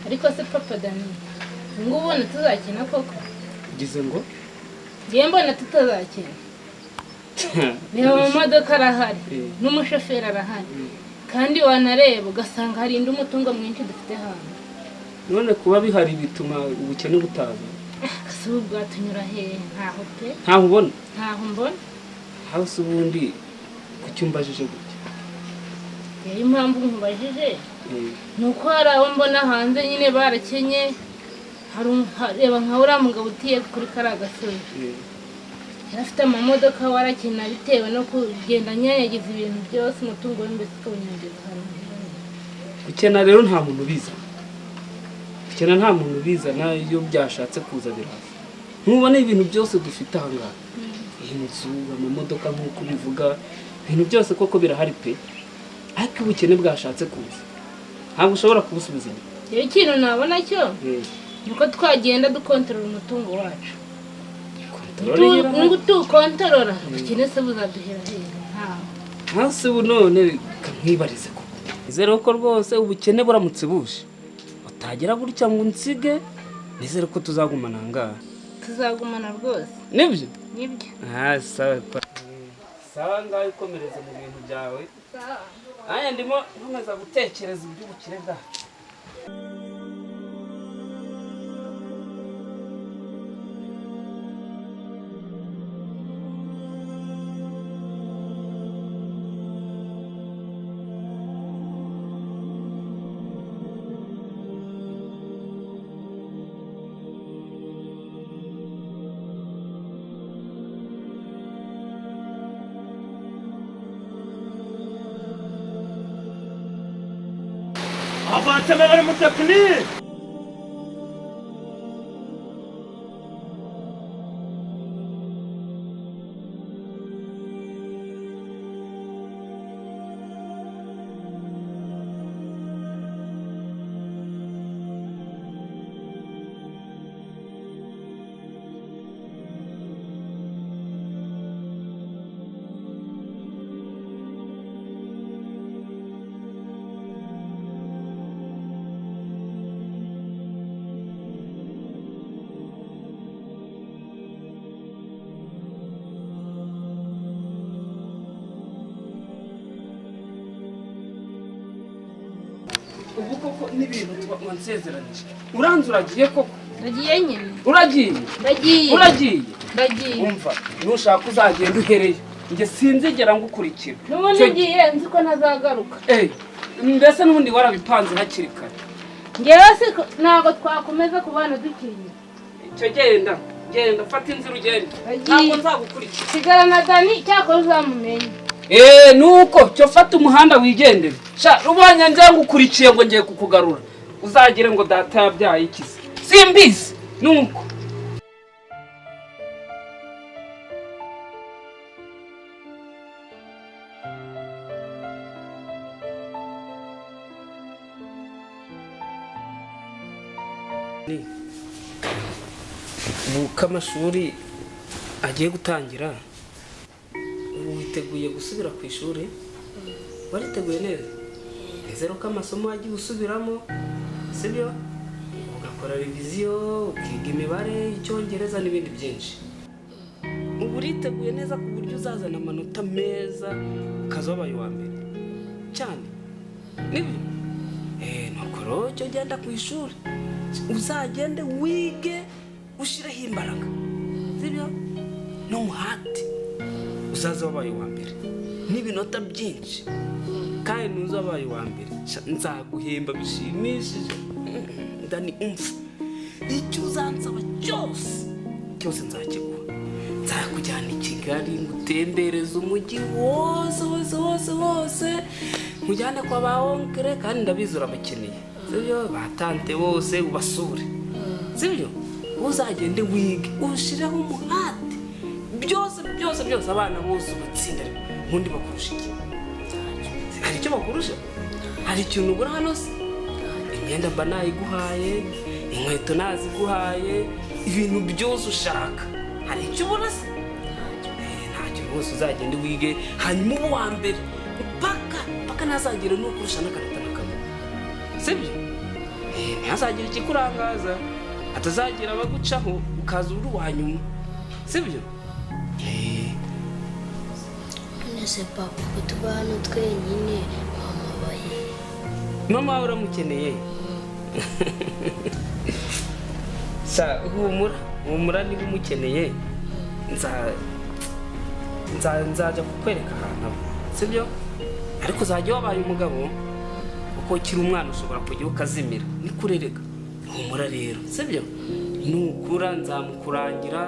Ariko se papa Dani, ngo ubona tuzakina koko? Ugize ngo? Ngiye mbona tutazakina. Niba mu modoka arahari, n'umushoferi arahari. Kandi wanareba ugasanga hari indi umutungo mwinshi dufite hano. None kuba bihari bituma ubukene butaza. Ese ubu bwatunyura hehe? Ntaho pe. Ntaho ubona? Ntaho mbona. Aho se ubundi kuki umbajije gutya? Rero impamvu nkubajije ni uko hari abo mbona hanze nyine barakenye, reba nka uriya mugabo utiye kuri kariya gasozi. Yari afite amamodoka warakena bitewe no kugenda anyanyagiza ibintu byose, umutungo we mbese ukawunyanyagiza ahantu heza. Gukena rero nta muntu ubizana. Gukena nta muntu ubizana, iyo byashatse kuza biraza. Ntubona ibintu byose dufite aha ngaha? Inzu, amamodoka nk'uko ubivuga, ibintu byose koko birahari pe. Ariko ubukene bwashatse kuza ntabwo ushobora kubusubiza inyuma. Rero ikintu nabona cyo ni uko twagenda dukontorora umutungo wacu. Nubwo tuwukontorora ubukene se buzaduhera hehe? Ntaho. Hasi ubu none reka nkwibarize koko. Nizere ko rwose ubukene buramutse buje utagera gutya ngo unsige, nizere ko tuzagumana aha ngaha. Tuzagumana rwose. Nibyo? Nibyo. Ah, sawa. Sawa, ngaho ikomereze mu bintu byawe. Sawa. Aya ndimo nkomeza gutekereza iby'ubukire bwacu. Avancement المتقنين. Ubu koko n'ibintu wansezeranije uranze uragiye koko? Ndagiye nyine. Uragiye? Ndagiye. Uragiye? Ndagiye. Umva, nushaka uzagenda uhereye, njye sinzigera ngukurikira. N'ubundi ngiye nzi ko ntazagaruka. Mbese n'ubundi warabipanze hakiri kare. Ngewe si ntabwo twakomeza kubana dukiriye. Icyo genda, genda fata inzira ugende. Ntabwo nzagukurikira. Sigara na Dani cyakora uzamumenye. Nuko cyo fata umuhanda wigendere. Sha rubanya nze ngukurikiye ngo ngiye kukugarura. Uzagire ngo data yabyaye ikize. Simbizi nuko. Nuko amashuri agiye gutangira, witeguye gusubira ku ishuri? Wariteguye neza? Nizere ko amasomo agiye gusubiramo, sibyo? Ugakora reviziyo, ukiga imibare, icyongereza n'ibindi byinshi. Ubu uriteguye neza ku buryo uzazana amanota meza ukaza wabaye uwa mbere cyane, nibyo? Nuko rero cyo genda ku ishuri, uzagende wige ushireho imbaraga, sibyo? N'umuhate uzaza wabaye uwa mbere n'ibinota byinshi, kandi nuza wabaye uwa mbere nzaguhemba bishimishije. Dani umva, icyo uzansaba cyose cyose nzakiguha. Nzakujyana i Kigali ngutembereze umujyi wose wose wose wose, nkujyane kwa ba onkere kandi ndabizi urabakeneye, sibyo? Ba tante bose ubasure, sibyo? Uzagende wige ushireho umuhate byose byose byose, abana bose ubatsinda. Ubundi bakurusha iki? Hari icyo bakurusha? Hari ikintu ubura hano se? Imyenda mba nayiguhaye, inkweto naziguhaye, ibintu byose ushaka. Hari icyo ubura se? Ntacyo rwose. Uzagende wige hanyuma uba uwa mbere mpaka mpaka ntazagire n'ukurusha n'akanota na kamwe, sibyo? Ntihazagira ikikurangaza, hatazagira abagucaho ukaza uri uwa nyuma, sibyo? None papa ko tuba hano twenyine, mama abaye? Mama wawe uramukeneye? Sa humura, humura niba umukeneye nzajya kukwereka ahantu aba, sibyo? Ariko uzajya wabaye umugabo, uko ukiri umwana ushobora kujya ukazimira, nikurerega. Humura rero, sibyo? Nukura nzamukurangira,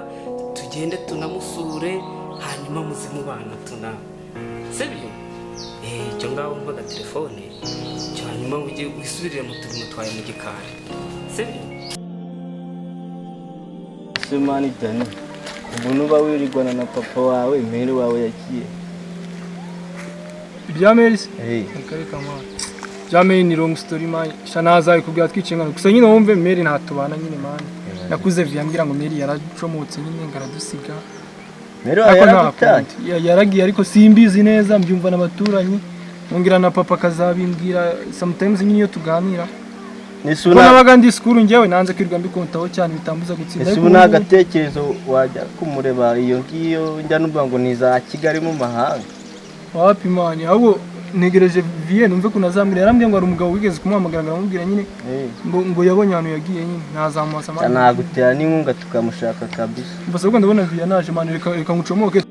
tugende tunamusure, hanyuma muze mubana tuna, sibyo? Icyo ngaho mpa agatelefone, hanyuma ujye wisubirire mu turimo twawe mu gikari, sibyo? Semani Dani, ubu nuba wirirwana na papa wawe, Mary wawe yagiye. Ibya Mary se? Reka mwana. Ibya Mary ni long story man. Sha nazabikubwira twicengana. Gusa nyine wumve Mary ntatubana nyine man. Nakuze vyambwira ngo Mary yaracomotse nyine ngaradusiga. Mary wawe yaragutaye? Yaragiye ariko simbizi neza, mbyumva n'abaturanyi. Nongera na papa kazabimbwira sometimes nyine iyo tuganira. Nisuna nabaga ndi school njyewe nanze kwirwa mbikontaho cyane bitambuza gutsinda. Ese ubu nagatekerezo wajya kumureba iyo ngiyo njya numva ngo ni za Kigali mu mahanga? Wapi mani, ahubwo ntegereje vie numve kunazambira. Yarambwiye ngo ari umugabo wigeze kumuhamagara aramubwira nyine ngo yabonye ahantu yagiye nyine ntazamusa mani. Nagutera n'inkunga tukamushaka kabisa. Mbese ubwo ndabona vie naje mani, reka ngucomoke.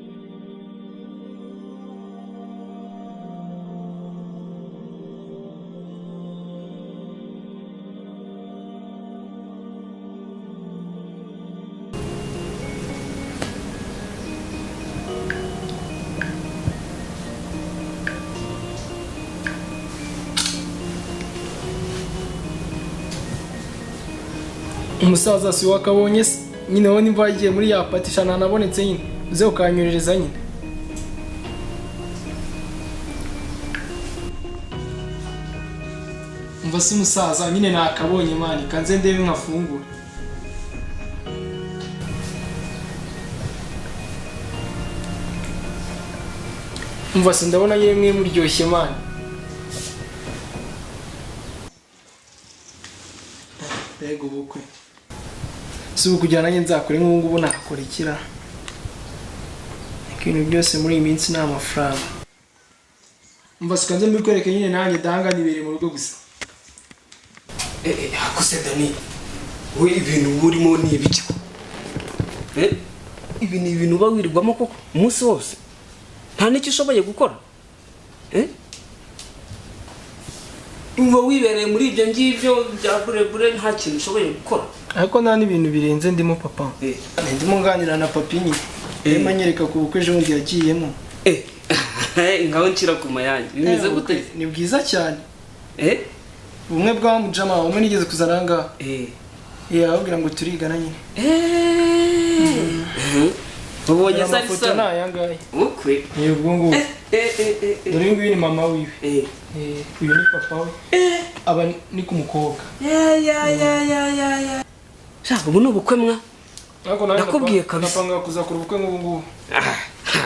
Umusaza si wakabonye se nyine wowe nimba wagiye muri ya pati shana nabonetse nyine uze ukanyurereza nyine. Umva si umusaza nyine nakabonye mani, kanze ndebe nkafungura. Umva si ndabona nyine mwe muryoshye mani. Mbega ubukwe. Si ubu kugira nanjye nzakore nk'ubu ngubu nakora ikira. Ibintu byose muri iyi minsi ni amafaranga. Umva si kanze mbikwereke nyine nanjye danga nibereye mu rugo gusa. Akose Dani, we ibintu urimo ni ibiki koko? Ibi ni ibintu uba wirirwamo koko umunsi wose? Nta n'icyo ushoboye gukora? Uba wibereye muri ibyo ngibyo bya burebure nta kintu ushoboye gukora. Ariko nta n'ibintu birenze ndimo papa. Ndimo nganira na papi nyine. Ndimo anyereka ku bukwe ejo bundi yagiyemo. Ngaho nshyira ku mayange. Bimeze gute? Ni bwiza cyane. Ubumwe bwa mujama umwe nigeze kuzana aha ngaha. Ababwira ngo turigana nyine. Ubonye se ari amafoto ni aya ngaya. Ubukwe? Ni ubwo ngubwo. Dore uyu nguyu ni mama wiwe. Uyu ni papa we. Aba ni ku mukobwa. Sha ubu ni ubukwe mwa. Nakubwiye kabisa. Napanga kuzakora ubukwe nk'ubu ngubu.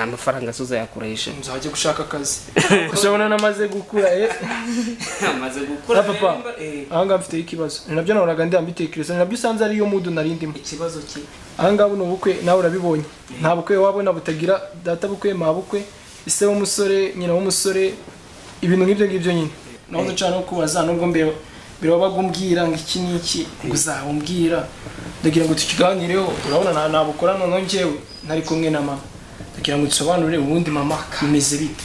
Amafaranga suza yakuresha. Nzajya gushaka akazi. Ushabona namaze gukura Amaze gukura. Papa. Aha ngaha mfite ikibazo. Ni nabyo nahoraga ndambitekereza. Ni nabyo usanze ari yo mudu nari ndimo. Ikibazo ki? Aha ngaha buno bukwe nawe urabibonye. Nta bukwe wabona butagira data bukwe, ma bukwe, ise w'umusore, nyina w'umusore, ibintu nk'ibyo ngibyo nyine. Naho nca no kubaza nubwo mbere wabaga umbwira ngo iki n'iki uzabumbwira. Ndagira ngo tukiganireho. Urabona nabukora none njyewe ntari kumwe na mama. Ndagira ngo nsobanurire ubundi mama bimeze bite.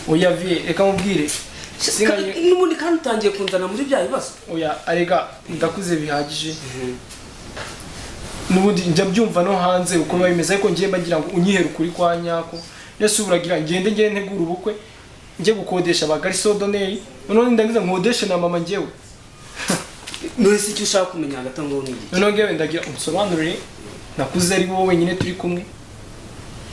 Oya vie reka mubwire. N'ubundi kandi utangiye kunzana muri bya bibazo. Oya arega ndakuze bihagije. N'ubundi njya byumva no hanze uko biba bimeze ariko ngiye mbagira ngo unyihere ukuri kwa nyako. Yesu uragira ngende ngende ntegura ubukwe njye gukodesha abagarisodoneri none ndagize nkodeshe na mama njyewe. None se icyo ushaka kumenya hagati ngo ni iki? None ngewe ndagira unsobanurire nakuze ari wowe wenyine turi kumwe.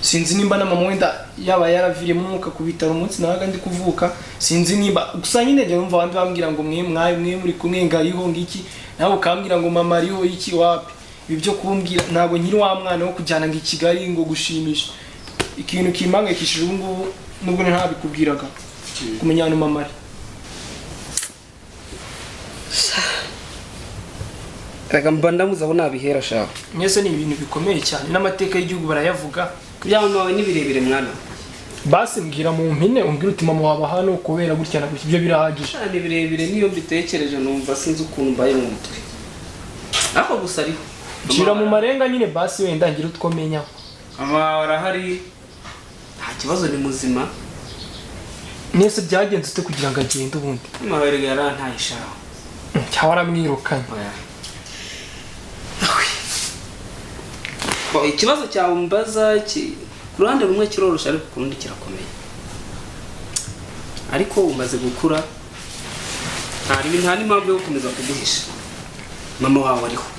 Sinzi nimba na mama wenda yaba yaraviriyemo umwuka ku bitaro umunsi nabaga ndi kuvuka, sinzi nimba gusa nyine njye numva abandi bambwira ngo mwe mwe muri kumwe ngariho ngiki, nawe ukambwira ngo mama ariho iki wapi. Ibi byo kumbwira ntabwo nkiri wa mwana wo kujyana ngo i Kigali ngo gushimisha. Ikintu kimpangayikishije ubu ngubu nubwo ntabikubwiraga kumenya hano mama ari. Reka mba ndamuzi aho nabihera shaho. Mwese ni ibintu bikomeye cyane n'amateka y'igihugu barayavuga. Bya mama wawe ni birebire mwana. Basi mbwira mu mpine umbwire uti mama waba hano kubera gutya na gutya, ibyo birahagije. Ni birebire niyo mbitekereje numva sinzi ukuntu mbaye mu mutwe. Ariko gusa ariho. Nshyira mu marenga nyine basi wenda ngira utwo menyaho. Mama wawe arahari, nta kibazo, ni muzima. Mwese byagenze ute kugira ngo agende ubundi? Mama wawe rero yarantaye shaho. Cyangwa waramwirukanye? Oya. Bo, ikibazo cyawe mbaza ku ruhande rumwe kiroroshye ariko ku rundi kirakomeye. Ariko umaze gukura, nta n'impamvu yo gukomeza kuguhisha. Mama wawe ariho.